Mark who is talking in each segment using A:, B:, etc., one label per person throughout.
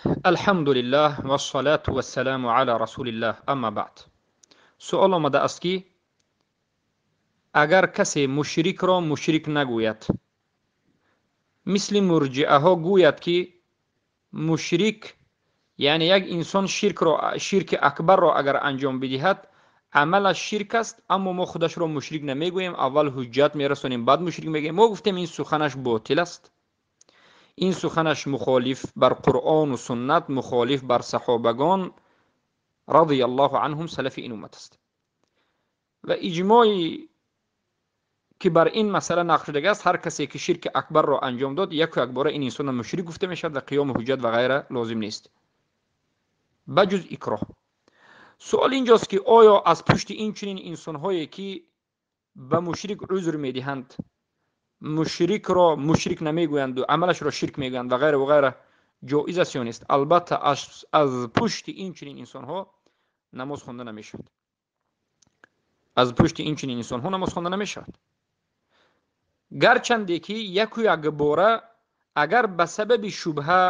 A: Алҳамдулиллаҳ вассалату вассаламу ала расулиллаҳ, амма баъд. Суол омадааст, ки агар касе мушрикро мушрик нагӯяд, мисли мурҷиаҳо гӯяд, ки мушрик, яъне як инсон ширкро, ширки акбарро агар анҷом бидиҳад, амалаш ширк аст, аммо мо худашро мушрик намегӯем, аввал ҳуҷҷат мерасонем, баъд мушрик мегӯем. Мо гуфтем, ин суханаш ботил аст, ин суханаш мухолиф бар Қуръону суннат, мухолиф бар саҳобагон радиаллоҳу анҳум, салафи ин уммат аст ва иҷмои ки бар ин масъала нақл шудагааст. Ҳар касе ки ширки акбарро анҷом дод, яку якбора ин инсонро мушрик гуфта мешавад ва қиёму ҳуҷҷат ва ғайра лозим нест, ба ҷуз икроҳ. Суол инҷост, ки оё аз пушти ин чунин инсонҳое, ки ба мушрик узр медиҳанд, мушрикро мушрик намегӯянду амалашро ширк мегӯянд ва ғайра ва ғайра, ҷоиз аст ё нест? Албатта, аз пушти ин чунин инсонҳо намоз хонда намешавад. Аз пушти ин чунин инсонҳо намоз хонда намешавад, гарчанде ки яку якбора агар ба сабаби шубҳа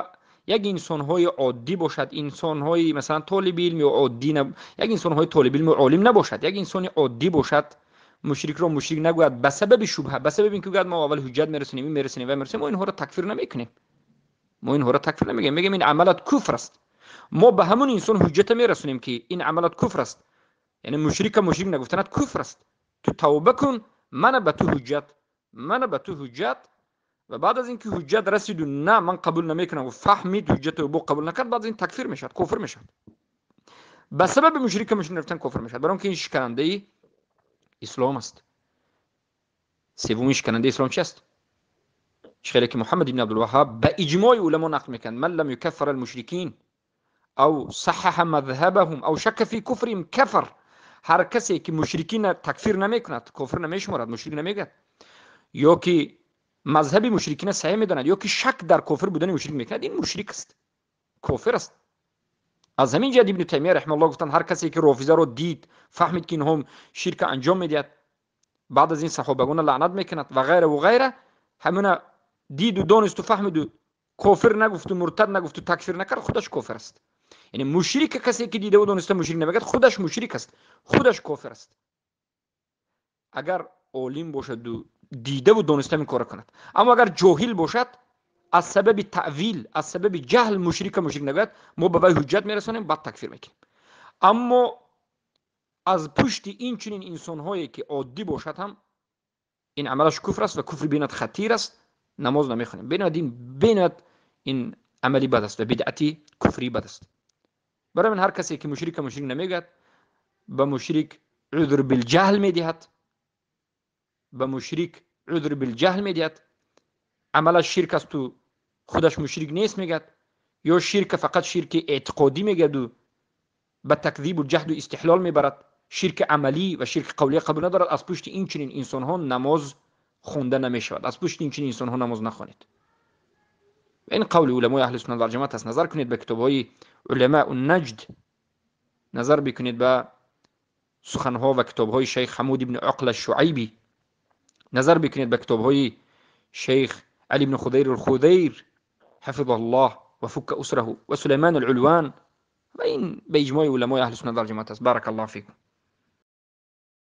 A: як инсонҳои оддӣ бошад, инсонҳои масалан толиби илм ё оддӣ, як инсонҳои толибилму олим набошад, як инсони оддӣ бошад, мушрикро мушрик нагӯяд ба сабаби шубҳа, ба сабаби ин ки гӯяд, мо аввал ҳуҷҷат мерасонем, ин мерасонем ва мерасонем, мо инҳоро такфир намекунем. Мо инҳоро такфир намегӯем, мегӯем, ин амалат куфр аст. Мо ба ҳамон инсон ҳуҷҷата мерасонем, ки ин амалат куфр аст, яъне мушрика мушрик нагуфтанат куфр аст, ту тавба кун, мана ба ту ҳуҷҷат, мана ба ту ҳуҷҷат. Ва баъд аз ин ки ҳуҷҷат расиду, на, ман қабул намекунам, фаҳмид ҳуҷҷатро, бо қабул накард, баъд аз ин такфир мешавад, кофир мешавад. Ба сабаби мушрика мушрик нагуфтан кофир мешавад, барои он ки ин шиканандаи ислом аст. Севуми шиканандаи ислом чи аст? Чӣ хеле ки Муҳаммад ибн Абдулваҳҳаб ба иҷмои уламо нақл мекунад: ман лам юкаффар алмушрикин ав саҳаҳа мазҳабаҳум ав шакка фи куфрihim кафар. Ҳар касе ки мушрикина такфир намекунад, кофир намешуморад, мушрик намегӯяд, ё ки мазҳаби мушрикина саҳеҳ медонад, ё ки шак дар кофир будани мушрик мекунад, ин мушрик аст, кофир аст. Аз ҳамин ҷиҳат Ибни Таймия раҳимаҳуллоҳ гуфтанд, ҳар касе ки рофизаро дид, фаҳмид, ки инҳо ширка анҷом медиҳад, баъд аз ин саҳобагона лаънат мекунад ва ғайра ва ғайра, ҳамина диду донисту фаҳмиду кофир нагуфту, муртад нагуфту, такфир накард, худаш кофир аст. Яъне мушрика касе ки дидаву дониста мушрик намегӯяд, худаш мушрик аст, худаш кофир аст, агар олим бошаду дидаву дониста ин кора кунад. Аммо агар ҷоҳил бошад, аз сабаби таъвил, аз сабаби ҷаҳл мушрика мушрик нагӯяд, мо ба вай ҳуҷҷат мерасонем, баъд такфир мекунем. Аммо аз пушти ин чунин инсонҳое ки оддӣ бошад ҳам, ин амалаш куфр аст ва куфри бинад хатир аст, намоз намехонем. Бинад ин, бинад ин амали бад аст ва бидъати куфрӣ бад аст. Барои ман ҳар касе ки мушрика мушрик намегӯяд, ба мушрик узр билҷаҳл медиҳад, ба мушрик узр билҷаҳл медиҳад, амалаш ширк асту худаш мушрик нест мегӯяд, ё ширка фақат ширки эътиқодӣ мегӯяду ба такзибу ҷаҳду истиҳлол мебарад, ширки амалӣ ва ширки қавлия қабул надорад, аз пушти ин чунин инсонҳо намоз хонда намешавад. Аз пушти ин чунин инсонҳо намоз нахонед. Ин қавли уламои аҳли суннат валҷамоат аст. Назар кунед ба китобҳои уламау наҷд, назар бикунед ба суханҳо ва китобҳои шайх Ҳамуд ибни Уқла Шуайбӣ, назар бикунед ба китобҳои шайх Али ибни Худайр Алхудайр ҳафизаҳу ллоҳ ва фукка усраҳу ва Сулайман Алулван, ва ин ба иҷмои уламои аҳли суннат валҷамоат аст. Барака Аллоҳу фикум.